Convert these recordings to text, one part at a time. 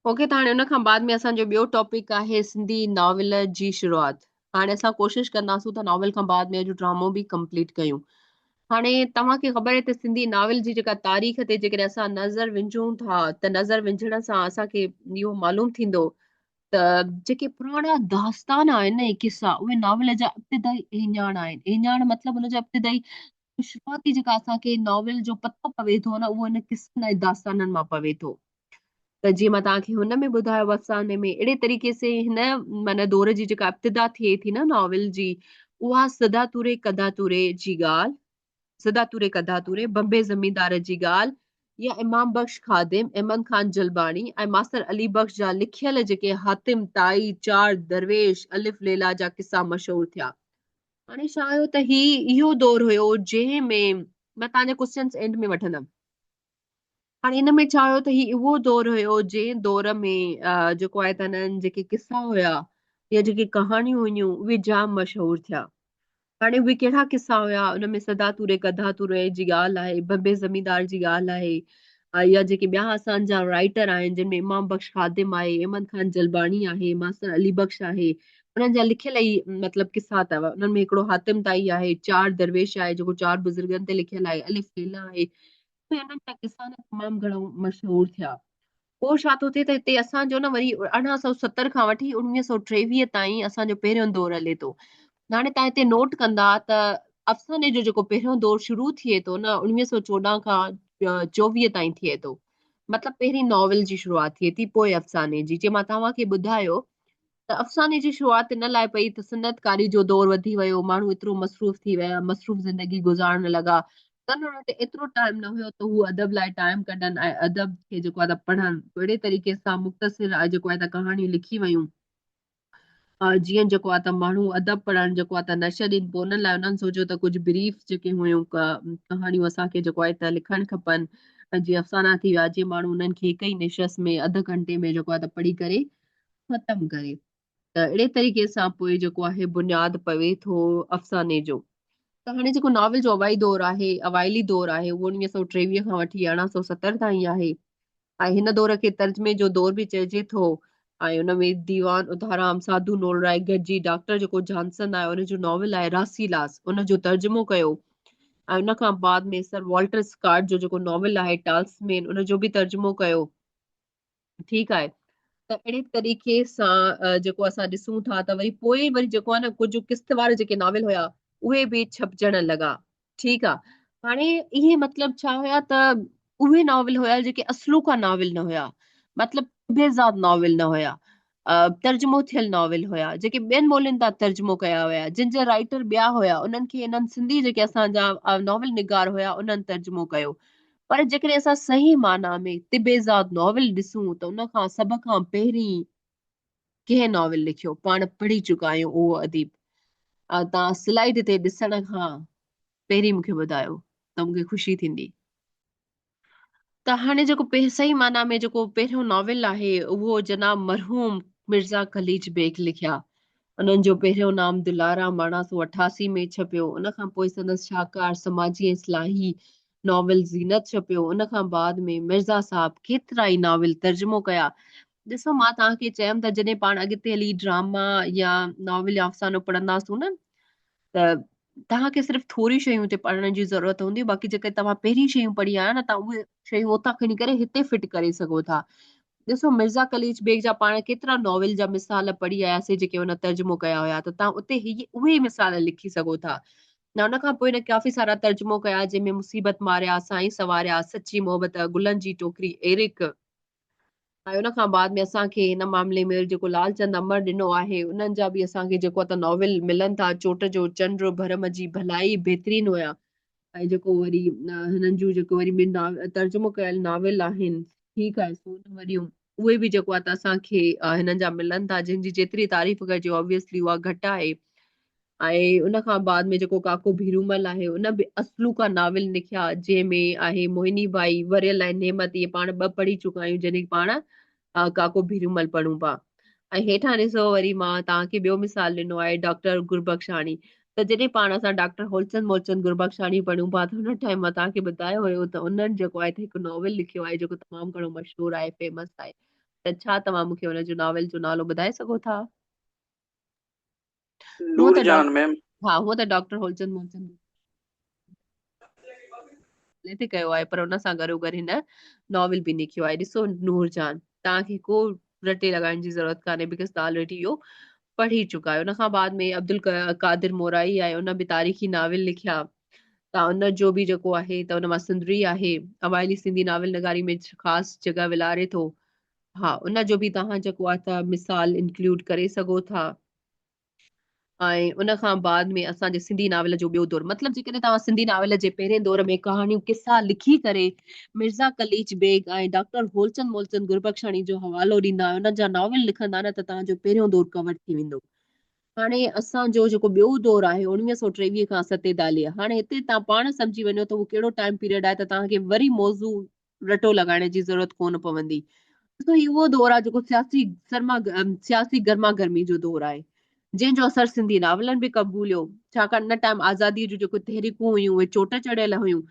Okay ته هاڻي ان کان بعد ۾ اسان جو ٻيو ٽاپڪ آهي سنڌي ناول جي شروعات. هاڻي اسان ڪوشش ڪنداسون ته ناول کان بعد ۾ اڄ ڊرامو به ڪمپليٽ ڪيون. هاڻي توهان کي خبر آهي ته سنڌي ناول جي جيڪا تاريخ تي جيڪڏهن اسان نظر وجهون ٿا ته نظر وجهڻ سان اسان کي اهو معلوم ٿيندو ته جيڪي پراڻا داستان آهن ۽ قصا اهي ناول جا ابتدائي اهڃاڻ آهن. اهڃاڻ مطلب ان جا ابتدائي شروعاتي جيڪا اسان کي ناول جو پتو پوي ٿو نه اهو ان قصن ۽ داستانن مان پوي ٿو. ته جيئن مان توهان کي هن ۾ ٻڌايو افساني ۾ اهڙي طريقي سي هن معنيٰ دور جي جيڪا ابتدا ٿئي ٿي نه ناول جي اها سدا توري ڪدا توري جي ڳالهه سدا توري ڪدا توري بمبي زميندار جي ڳالهه يا امام بخش خادم احمد خان جلباڻي ۽ ماستر علي بخش جا لکيل جيڪي حاتم طائي چار درويش الف ليلا جا قصا مشهور ٿيا. هاڻي ڇا آيو ته هي اهو دور هيو جنهن ۾ مان توهان جا ڪوشچنس اينڊ ۾ وٺندم. هاڻي ان ۾ ڇا هيو ته هي اهو دور هيو جنهن دور ۾ جيڪو آهي ته انهن جيڪي قصا هيا يا جيڪي ڪهاڻيون هيون اهي جام مشهور ٿيا. هاڻي اهي ڪهڙا قصا هيا ان ۾ سدا توري ڪڌا توري جي ڳالهه آهي، بمبي زميندار جي ڳالهه آهي يا جيڪي ٻيا اسان جا رائٽر آهن جن ۾ امام بخش خادم آهي، احمد خان جلباڻي آهي، ماستر علي بخش آهي انهن جا لکيل ئي مطلب قصا اٿو. انهن ۾ هڪڙو حاتم طائي آهي، چار درويش آهي جيڪو چار بزرگن تي لکيل آهي، الف ليلا آهي. اهي انهن جا قصا نه تمام گهڻو مشهور ٿيا. پوء ڇا ٿو ٿئي ته هتي اسان جو نه وري 1870 کان وٺي 1923 تائين اسان جو پهريون دور هلي ٿو. هاڻي توهان هتي نوٽ ڪندا ته افساني جو جيڪو پهريون دور شروع ٿئي ٿو نه 1914 کان 24 تائين ٿئي ٿو. مطلب پهرين ناول جي شروعات ٿئي ٿي پوء افساني جي. جيئن مان توهان کي ٻڌايو ته افساني جي شروعات ان لاء پئي ته صنعتڪاري جو دور وڌي ويو، ماڻهو ايترو مصروف ٿي ويا، مصروف زندگي گذارڻ لڳا، تن انهن وٽ ايترو ٽائيم نه هيو ته هو ادب لاء ٽائيم ڪڍن ۽ ادب کي جيڪو آهي ته پڙهن، اهڙي طريقي سان مختصر جيڪو آهي ته ڪهاڻيون لکي ويون، جيئن جيڪو آهي ته ماڻهو ادب پڙهڻ جيڪو آهي ته نه ڇڏين، پوء انهن لاء انهن سوچيو ته ڪجهه بريف جيڪي هيون ڪهاڻيون اسان کي جيڪو آهي ته لکڻ کپن، جيئن افسانا ٿي ويا، جيئن ماڻهو انهن کي هڪ ئي نشست ۾ اڌ گهنٽي ۾ جيڪو آهي ته پڙهي ڪري ختم ڪري ته اهڙي طريقي سان پوء جيڪو آهي بنياد پوي ٿو افساني جو. ته هاڻي جيڪو ناول جو اوائي دور آهي، اوائلي دور آهي، اهو 1923 کان وٺي 1870 تائين آهي ۽ هن دور کي ترجمي جو دور به چئجي ٿو ۽ ان ۾ ديوان اڌارام، ساڌو نولراء گڏجي ڊاڪٽر جيڪو جانسن آهي ان جو ناول آهي راسيلاس ان جو ترجمو ڪيو ۽ ان کان بعد ۾ سر والٽر اسڪاٽ جو جيڪو ناول آهي ٽالسمين ان جو به ترجمو ڪيو. ٺيڪ آهي ته اهڙي طريقي سان جيڪو اسان ڏسون ٿا ته وري پوء وري جيڪو آهي نه ڪجهه قسط وار جيڪي ناول هيا اهي به ڇپجڻ لڳا ٺيڪ آهي هاڻي اهي مطلب ڇا هيا ته اهي ناول هيا جيڪي اصلوڪا ناول نه هيا مطلب بيزاد ناول نه هيا ترجمو ٿيل ناول هيا جيڪي ٻين ٻولين تان ترجمو ڪيا ويا جن جا رائٽر ٻيا هيا انهن کي انهن سنڌي جيڪي اسان جا ناول نگار هيا انهن ترجمو ڪيو پر جيڪڏهن اسان صحيح معنيٰ ۾ طبعزاد ناول ڏسون ته ان کان سڀ کان پهرين ڪنهن ناول لکيو پاڻ پڙهي چڪا آهيون اهو اديب. توهان سلائيڊ تي ڏسڻ کان پهرين مون کي ٻڌايو ته مون کي خوشي ٿيندي. ته هاڻي جيڪو صحيح معنيٰ ۾ جيڪو پهريون ناول آهي اهو جناب مرحوم مرزا قليچ بيگ لکيا. انهن جو پهريون نام دلارام 1888 ۾ ڇپيو. ان کان پوء سندس شاهڪار سماجي ۽ اصلاحي ناول زينت ڇپيو. ان کان بعد ۾ مرزا صاحب ڪيترائي ناول ترجمو ڪيا. ڏسو مان توهان کي چيم ته جڏهن پاڻ اڳتي هلي ڊراما يا ناول يا افسانو پڙهنداسون نه ته توهان کي صرف ٿوريون شيون اتي پڙهڻ جي ضرورت هوندي باقي جيڪي توهان پهرين شيون پڙهي آيا نه توهان اهي شيون اتان کڻي ڪري هتي فٽ ڪري سگهو ٿا. ڏسو مرزا قليچ بيگ جا پاڻ ڪيترا ناول جا مثال پڙهي آياسي جيڪي هن ترجمو ڪيا هيا ته توهان اتي هي اهي ئي مثال لکي سگهو ٿا. نه ان کان پوء هن ڪافي سارا ترجمو ڪيا جنهن ۾ مصيبت ماريا، سائين سنواريا، سچي محبت، گلن جي ٽوڪري، ايرڪ، ۽ ان کان بعد ۾ اسان کي هن معاملي ۾ جيڪو لال چند امر ڏنو آهي انهن جا به اسان کي جيڪو ته ناول ملن ٿا چوٽ جو چنڊ ڀرم جي ڀلائي بهترين هيا ۽ جيڪو وري هنن جون جيڪو وري ٻن ترجمو ڪيل ناول آهن ٺيڪ آهي سون وريون اهي به جيڪو آهي ته اسان کي هنن جا ملن ٿا جن جي جيتري تعريف ڪجي آبويسلي اها گهٽ آهي ۽ ان کان بعد ۾ جيڪو ڪاڪو ڀيرومل آهي ان به اصلوڪا ناول لکيا جنهن ۾ آهي موهني ٻائي، وريل ۽ نعمت اهي پاڻ ٻه پڙهي چڪا آهيون جڏهن پاڻ ڪاڪو ڀيرومل پڙهون پيا ۽ هيٺان ڏسو وري مان توهان کي ٻيو مثال ڏنو آهي ڊاڪٽر گربخشاڻي ته جڏهن پاڻ اسان ڊاڪٽر هولچند مولچند گربخشاڻي پڙهون پيا ته ان ٽائيم مان توهان کي ٻڌايو هيو ته انهن جيڪو آهي هڪ ناول لکيو آهي جيڪو تمام گهڻو مشهور آهي فيمس آهي. ته ڇا توهان مون کي ان جو ناول جو نالو ٻڌائي سگهو ٿا؟ هونء نور ته جهان ميم. ها، هونء ته ڊاڪٽر هولچند مولچند تي ڪيو آهي، پر ان سان گڏوگڏ هن ناول به لکيو آهي. ڏسو نور جهان، توهان کي ڪو رٽي لڳائڻ جي ضرورت ڪانهي، because توهان آلريڊي اهو پڙهي چڪا آهيو. ان کان بعد ۾ عبدالقادر مورائي آهي، ان به تاريخي ناول لکيا، ته ان جو به جيڪو آهي ته ان مان سندري آهي، اوائلي سنڌي ناول نگاري ۾ خاص جڳهه ولاري ٿو. ها، ان جو به توهان جيڪو آهي ته مثال انڪلوڊ ڪري سگهو ٿا. ۽ ان کان بعد ۾ اسان جي سنڌي ناول جو ٻيو دور، مطلب جيڪڏهن توهان سنڌي ناول جي پهرين دور ۾ ڪهاڻيون قصا لکي ڪري مرزا قليچ بيگ ۽ ڊاڪٽر هولچند مولچند گربخشاڻي جو حوالو ڏيندا ۽ انهن جا ناول لکندا نه ته توهان جو پهريون دور ڪور ٿي ويندو. هاڻي اسان جو جيڪو ٻيو دور آهي 1923 کان 47، هاڻي هتي توهان پاڻ سمجهي وڃو ته اهو ڪهڙو ٽائيم پيريڊ آهي ته توهان کي وري موضوع رٽو لڳائڻ جي ضرورت ڪونه پوندي. ڏسو هي اهو دور آهي جيڪو سياسي سرما سياسي گرما گرمي جو دور آهي، جنهن جو اثر سنڌي ناولن به قبوليو، ڇاڪاڻ ان ٽائيم آزادي جون جيڪو تحريڪون هيون اهي چوٽ چڙهيل هيون،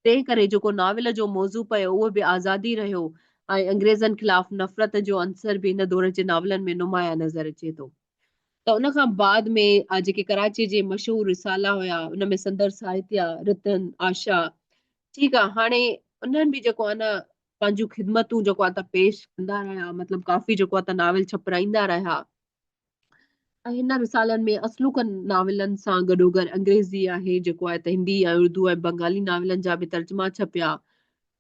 تنهن ڪري جيڪو ناول جو موضوع پيو اهو به آزادي رهيو ۽ انگريزن خلاف نفرت جو عنصر به هن دور جي ناولن ۾ نمايان نظر اچي ٿو. ته ان کان بعد ۾ جيڪي ڪراچي جي مشهور رسالا هيا ان ۾ سندر ساهتيه، رتن، آشا، ٺيڪ آ، هاڻي انهن به جيڪو آ نه پنهنجون خدمتون جيڪو آ ته پيش ڪندا رهيا، مطلب ڪافي جيڪو آ ته ناول ڇپرائيندا رهيا ۽ هن رسالن ۾ اصلوڪن ناولن سان گڏوگڏ انگريزي آهي جيڪو آهي ته هندي ۽ اردو ۽ بنگالي ناولن جا به ترجما ڇپيا.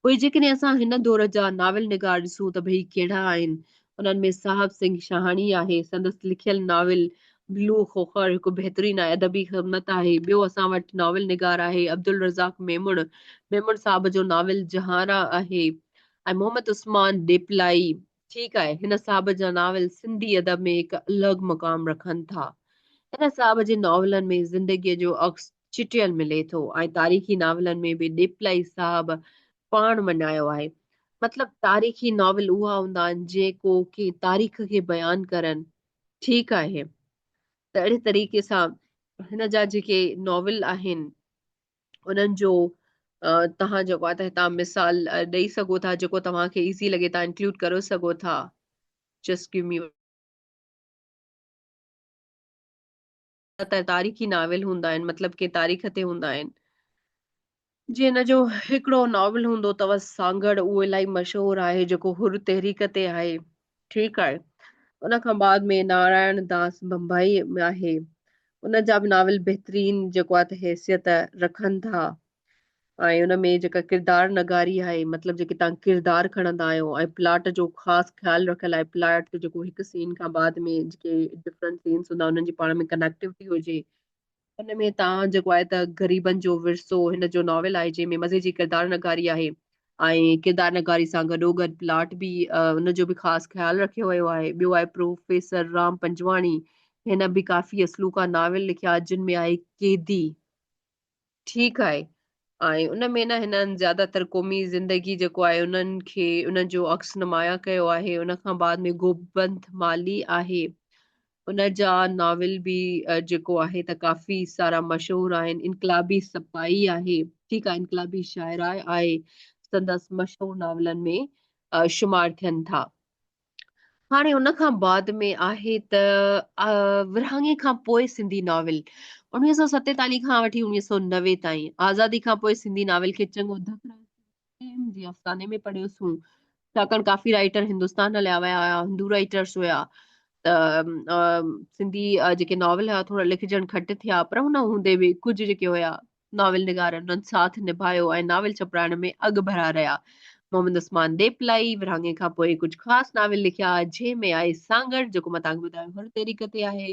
پوء جيڪڏهن اسان هن دور جا ناول نگار ڏسون ته ڀئي ڪهڙا آهن، انهن ۾ صاحب سنگهه شاهاڻي آهي، سندس لکيل ناول بلو کوکر هڪ بهترين ۽ ادبي خدمت آهي. ٻيو اسان وٽ ناول نگار آهي عبدالرزاق ميمڻ، ميمڻ صاحب جو ناول جهانرا آهي ۽ محمد عثمان ڏيپلائي، ٺيڪ آهي، هن صاحب جا ناول سنڌي ادب ۾ هڪ الڳ مقام رکن ٿا. هن صاحب جي ناولن ۾ زندگيء جو عڪس چٽيل ملي ٿو ۽ تاريخي ناولن ۾ به ڏيپلائي صاحب پاڻ مڃايو آهي. مطلب تاريخي ناول اها هوندا آهن جيڪو ڪنهن تاريخ کي بيان ڪرن. ٺيڪ آهي ته اهڙي طريقي سان هن جا جيڪي ناول آهن انهن جو توهان جيڪو آهي ته هتان مثال ڏئي سگهو ٿا، جيڪو توهان کي ايزي لڳي توهان انڪلوڊ ڪري سگهو ٿا. جسٽ گيو مي ته تاريخي ناول هوندا آهن، مطلب ڪي تاريخ تي هوندا آهن. جي هن جو هڪڙو ناول هوندو اٿو سانگهڙ، اهو الاهي مشهور آهي جيڪو حر تحريڪ تي آهي. ٺيڪ آهي، ان کان بعد ۾ نارائڻ داس بمبئي ۾ آهي، ان جا به ناول بهترين جيڪو آهي ته حيثيت رکن ٿا ۽ ان ۾ جيڪا ڪردار نگاري آهي، مطلب جيڪي تان ڪردار کڻندا آهيو ۽ پلاٽ جو خاص خيال رکيل آهي، پلاٽ جيڪو هڪ سين کان بعد ۾ جيڪي ڊفرنٽ سينس هوندا انهن جي پاڻ ۾ ڪنيڪٽيوٽي هجي. ان ۾ تان جيڪو آهي ته غريبن جو ورثو هن جو ناول آهي جنهن ۾ مزي جي ڪردار نگاري آهي ۽ ڪردار نگاري سان گڏوگڏ پلاٽ به ان جو به خاص خيال رکيو ويو آهي. ٻيو آهي پروفيسر رام پنجواڻي، هن به ڪافي اصلوڪا ناول لکيا جن ۾ آهي قيدي، ٺيڪ آهي، ۽ ان ۾ نه هنن زياده تر قومي زندگي جيڪو آهي انهن کي ان جو عڪس نمايان ڪيو آهي. ان کان بعد ۾ گوبند مالهي آهي، ان جا ناول به جيڪو آهي ته ڪافي سارا مشهور آهن. انقلابي سپاهي آهي، ٺيڪ آهي، انقلابي شاعره آهي، سندس مشهور ناولن ۾ شمار ٿين ٿا. هاڻي ان کان بعد ۾ آهي ته ورهاڱي کان پوء سنڌي ناول 1947 کان وٺي 1990 تائين، آزادي کان پوء سنڌي ناول کي چڱو ڌڪ رسيو. جي افساني ۾ پڙهيوسون، ڇاڪاڻ ڪافي رائيٽر هندستان هليا ويا هيا، هندو رائيٽرس هيا ته سنڌي جيڪي ناول هيا ٿورا لکجڻ گهٽ ٿيا، پر ان هوندي به ڪجهه جيڪي هيا ناول نگار انهن ساٿ نڀايو ۽ ناول ڇپرائڻ ۾ اڳ ڀرا رهيا. محمد عثمان ڏيپلائي ورهاڱي کان پوء ڪجهه خاص ناول لکيا، جنهن ۾ آهي سانگهڙ جيڪو مان توهان کي ٻڌايو هر تحريڪ تي آهي،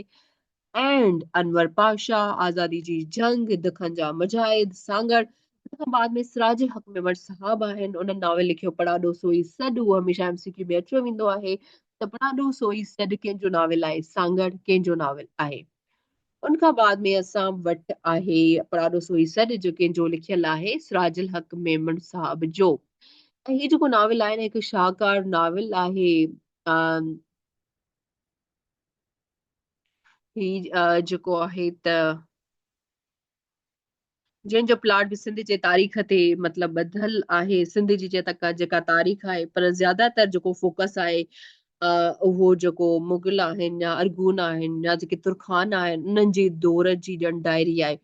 اينڊ انور پاشا، آزادي جي جنگ، دکن جا مجاهد، سانگهڙ. ان کان بعد ۾ سراج الحق ميمڻ صاحب آهن، انهن ناول لکيو پڙاڏو سوئي سڏ، اهو هميشه ايم سي ڪيو ۾ اچيو ويندو آهي ته پڙاڏو سوئي سڏ ڪنهن جو ناول آهي، سانگهڙ ڪنهن جو ناول آهي. ان کان بعد ۾ اسان وٽ آهي پڙاڏو سوئي سڏ جو ڪنهن جو لکيل آهي، سراج الحق ميمڻ صاحب جو. ۽ هي جيڪو ناول آهي نه هڪ شاهڪار ناول آهي. هي جيڪو آهي ته جنهن جو پلاٽ به سنڌ جي تاريخ تي مطلب ٻڌل آهي، سنڌ جي جيڪا تاريخ آهي، پر زياده تر جيڪو فوڪس آهي اهو جيڪو مغل آهن يا ارغون آهن يا جيڪي ترخان آهن انهن جي دور جي ڄڻ ڊائري آهي.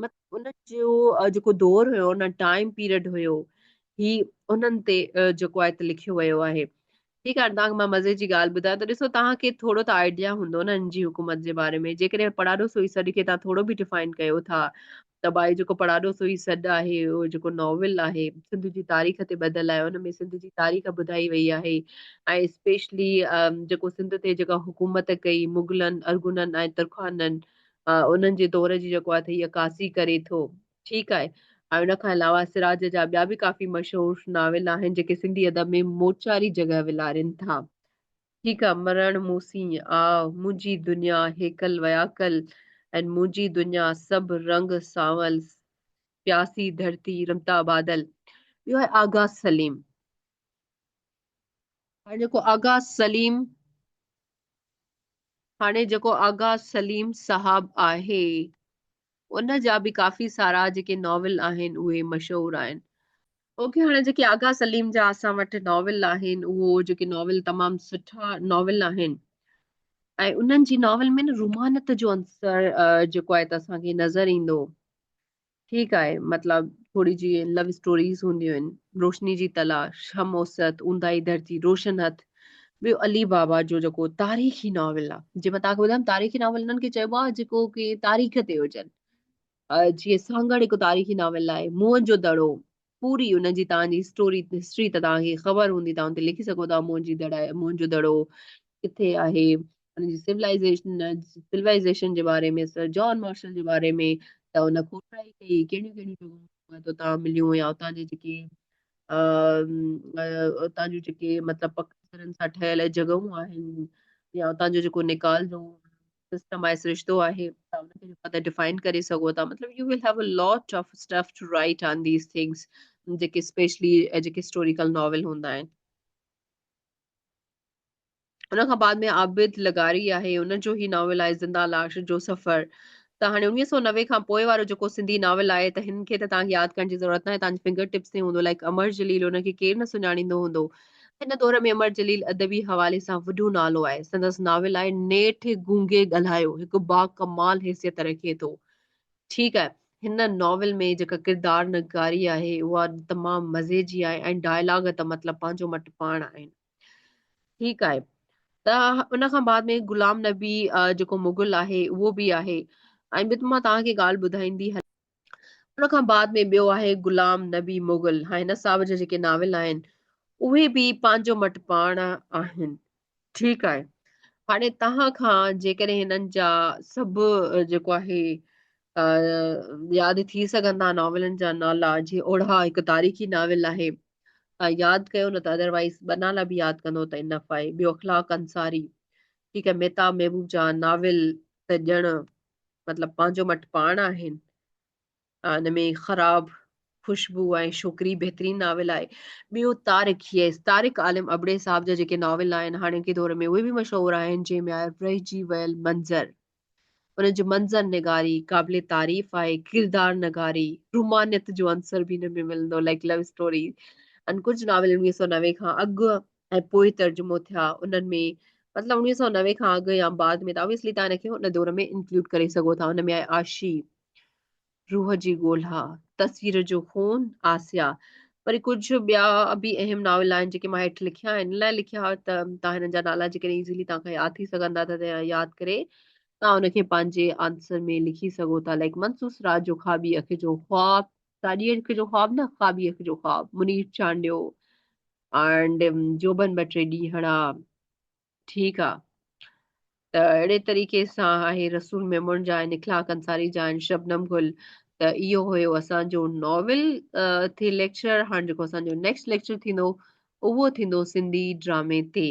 مطلب انهن جو جيڪو دور هيو ان ٽائيم پيريڊ هيو هي انهن تي جيڪو آهي ته لکيو ويو آهي. ٺيڪ آهي توهان کي مان مزي جي ڳالهه ٻڌايان ته ڏسو توهان کي ٿورو ته آئيڊيا هوندو نه ان جي حڪومت جي باري ۾ جيڪڏهن پڙاڏو سوئي سڏ کي توهان ٿورو به ڊفائن ڪيو ٿا ته ڀائي جيڪو پڙاڏو سوئي سڏ آهي اهو جيڪو ناول آهي سنڌ جي تاريخ تي ٻڌل آهي ان ۾ سنڌ جي تاريخ ٻڌائي وئي آهي ۽ اسپيشلي جيڪو سنڌ تي جيڪا حڪومت ڪئي مغلن ارغونن ۽ ترخانن انهن جي دور جي جيڪو آهي هي عڪاسي ڪري ٿو ٺيڪ آهي ۽ ان کان علاوه سراج جا ٻيا به ڪافي مشهور ناول آهن جيڪي سنڌي ادب ۾ موچاري جڳهه ولارين ٿا. ٺيڪ آ مرڻ مون سين آء منهنجي دنيا هيڪل وياڪل ۽ منهنجي دنيا سڀ رنگ سانول پياسي ڌرتي رمتا بادل. ٻيو آهي آغا سليم. هاڻي جيڪو آغا سليم هاڻي جيڪو آغا سليم صاحب آهي ان جا به ڪافي سارا جيڪي ناول آهن اهي مشهور آهن. اوڪي هاڻي جيڪي آغا سليم جا اسان وٽ ناول آهن اهو جيڪي ناول تمام سٺا ناول آهن ۽ انهن جي ناول ۾ نه رومانيت جو عنصر جيڪو آهي ته اسان کي نظر ايندو ٺيڪ آهي مطلب ٿوري جي لو اسٽوريز هونديون آهن روشني جي تلاش هم اوسط اونداهي ڌرتي روشن هٿ ٻيو علي بابا جو جيڪو تاريخي ناول آهي جي مان توهان کي ٻڌايم تاريخي ناول انهن کي چئبو آهي جيڪو ڪي تاريخ تي هجن جيئن سانگهڙ هڪ تاريخي ناول آهي موهن جو دڙو پوري ان جي توهان جي اسٽوري هسٽري ته توهان کي خبر هوندي توهان تي لکي سگهو ٿا موهن جي دڙا موهن جو دڙو ڪٿي آهي ان جي سولائزيشن سولائزيشن جي باري ۾ سر جان مارشل جي باري ۾ ته ان کوٽائي ڪئي ڪهڙيون ڪهڙيون جڳهيون اتان مليون يا اتان جي جيڪي اتان جون جيڪي مطلب پڪن سان ٺهيل جڳهون آهن يا اتان جو جيڪو نيڪال جو سسٽم آهي سرشتو آهي تان ان کي جيڪو ڊفائن ڪري سگهو ٿا مطلب you will have a lot of stuff to write on these things جيڪي اسپيشلي جيڪي هسٽوريڪل ناول هوندا آهن. ان کان بعد ۾ عابد لغاري آهي ان جو هي ناول آهي زنده لاش جو سفر ته هاڻي 1990 کان پوء وارو جيڪو سنڌي ناول آهي ته هن کي ته توهان کي ياد ڪرڻ جي ضرورت ناهي توهان جي فنگر ٽپس تي هوندو لائڪ امر جليل ان کي ڪير نه سڃاڻيندو هوندو هن دور ۾ امر جليل ادبي حوالي سان وڏو نالو آهي سندس ناول آهي نيٺ گونگي ڳالهايو هڪ باڪمال حيثيت رکي ٿو ٺيڪ آهي هن ناول ۾ جيڪا ڪردار نگاري آهي اها تمام مزي جي آهي ۽ ڊائلاگ ته مطلب پنهنجو مٽ پاڻ آهن ٺيڪ آهي ته ان کان بعد ۾ غلام نبي جيڪو مغل آهي اهو به آهي ۽ ٻيو مان توهان کي ڳالهه ٻڌائيندي ان کان بعد ۾ ٻيو آهي غلام نبي مغل ها هن صاحب جا جيڪي ناول آهن اهي به پنهنجو مٽ پاڻ آهن ٺيڪ آهي هاڻي توهان کان جيڪڏهن هنن جا سڀ جيڪو آهي ياد ٿي سگهن ٿا ناولن جا نالا جي اوڙها هڪ تاريخي ناول آهي توهان ياد ڪيو نه ته ادروائيز ٻه نالا به ياد ڪندو ته انف آهي ٻيو اخلاق انصاري ٺيڪ آهي مهتاب محبوب جا ناول ته ڄڻ مطلب پنهنجو مٽ پاڻ آهن ان ۾ خراب خوشبو ۽ شوڪري بهترين ناول آهي ٻيو طارق هي طارق عالم ابڙي صاحب جا جيڪي ناول آهن هاڻوڪي دور ۾ اهي به مشهور آهن جنهن ۾ آهي رهجي ويل منظر ان جي منظر نگاري قابل تعريف آهي، ڪردار نگاري، رومانيت جو عنصر به هن ۾ ملندو لائيڪ لو اسٽوري ۽ ڪجهه ناول 1990 کان اڳ ۽ پوء ترجمو ٿيا انهن ۾ مطلب 1990 کان اڳ يا بعد ۾ ته اوبويسلي توهان هن کي ان دور ۾ انڪلوڊ ڪري سگهو ٿا ان ۾ آهي عاشي، روح جي ڳولها، تصوير جو خون، آسيا وري ڪجهه ٻيا به اهم ناول آهن جيڪي مان هيٺ لکيا آهن ان لاء لکيا ته توهان هنن جا نالا جيڪڏهن ايزيلي توهان کان ياد ٿي سگهن ٿا ته ياد ڪري توهان ان کي پنهنجي آنسر ۾ لکي سگهو ٿا لائڪ منصور سراج جو کاٻي اک جو خواب ساڄي اک جو خواب نه کاٻي اک جو خواب منير چانڊيو اينڊ جوبن ٻه ٽي ڏينهڙا ٺيڪ آ ته اهڙي طريقي سان آهي رسول ميمڻ جا آهن اخلاق انصاري جا آهن شبنم گل ته اهو هيو اسان جو ناول تي ليڪچر هاڻ جيڪو اسان جو نيڪسٽ ليڪچر ٿيندو اهو ٿيندو سنڌي ڊرامي تي.